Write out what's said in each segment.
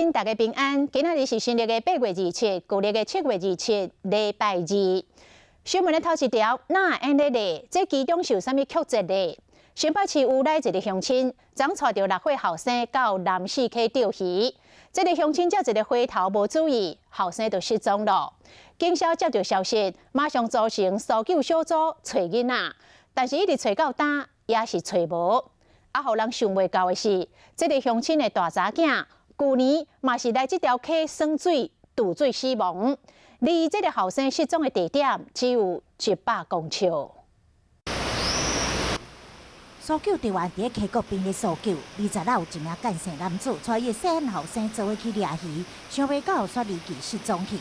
大家平安，今仔日是新曆的8月27，舊曆的7月27，禮拜二。新聞的頭一條，哪會按呢咧？這其中是有啥物曲折咧？新北市烏來一个鄉親，昨帶著6歲後生到南勢溪釣魚，這个鄉親才一个回頭無注意，後生就失蹤了。警消接著消息，馬上組成搜救小組揣囡仔，但是一直揣到今，也是揣無。啊，予人想袂到的是，這个鄉親的大查囝，舊年嘛是來這條溪耍水，墮水死亡。離這个後生失蹤的地點只有100公尺。搜救隊員佇溪谷邊咧搜救，26有一名干姓男子帶伊細漢後生做伙去掠魚，想袂到煞離奇失蹤去。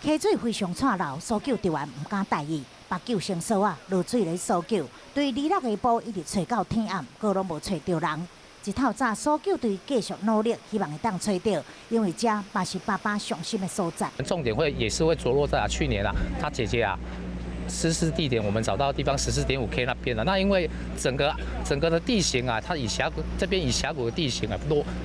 溪水非常湠流，搜救隊員毋敢大意，縛救生索仔落水咧搜救。對26下晡一直揣到天暗，閣攏無揣著人。一透早，搜救隊繼續努力，希望會當揣著，因為這嘛是爸爸傷心的所在。重點會也是會著落在啊，去年啊，他姐姐啊，失事地點我們找到的地方14.5 K 那邊了。那因為整個的地形啊，它以峽谷這邊以峽谷的地形啊，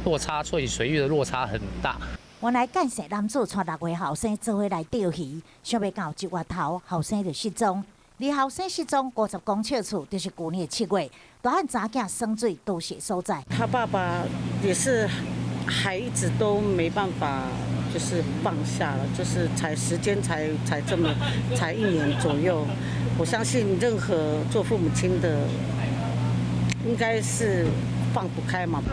落差，所以水域的落差很大。原來干姓男子帶6歲後生做伙來釣魚，想袂到一月頭後生就失蹤。離後生失蹤50公尺處，就是舊年的7月，大漢查囝耍水墮水所在。他爸爸也是還一直都沒辦法，就是放下了，就是才時間才這麼才一年左右。我相信任何做父母親的，應該是放不開嘛。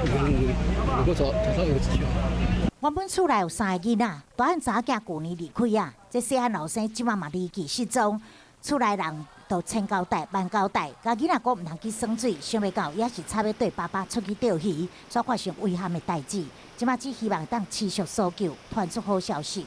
原本厝內有三個囡仔，大漢查囝舊年離開啊，這細漢後生這馬嘛離奇失蹤。厝內人都千交代萬交代，共囡仔閣毋通去耍水，想袂到也是插欲綴爸爸出去釣魚，煞發生遺憾的代誌。這馬只希望當持續搜救，傳出好消息。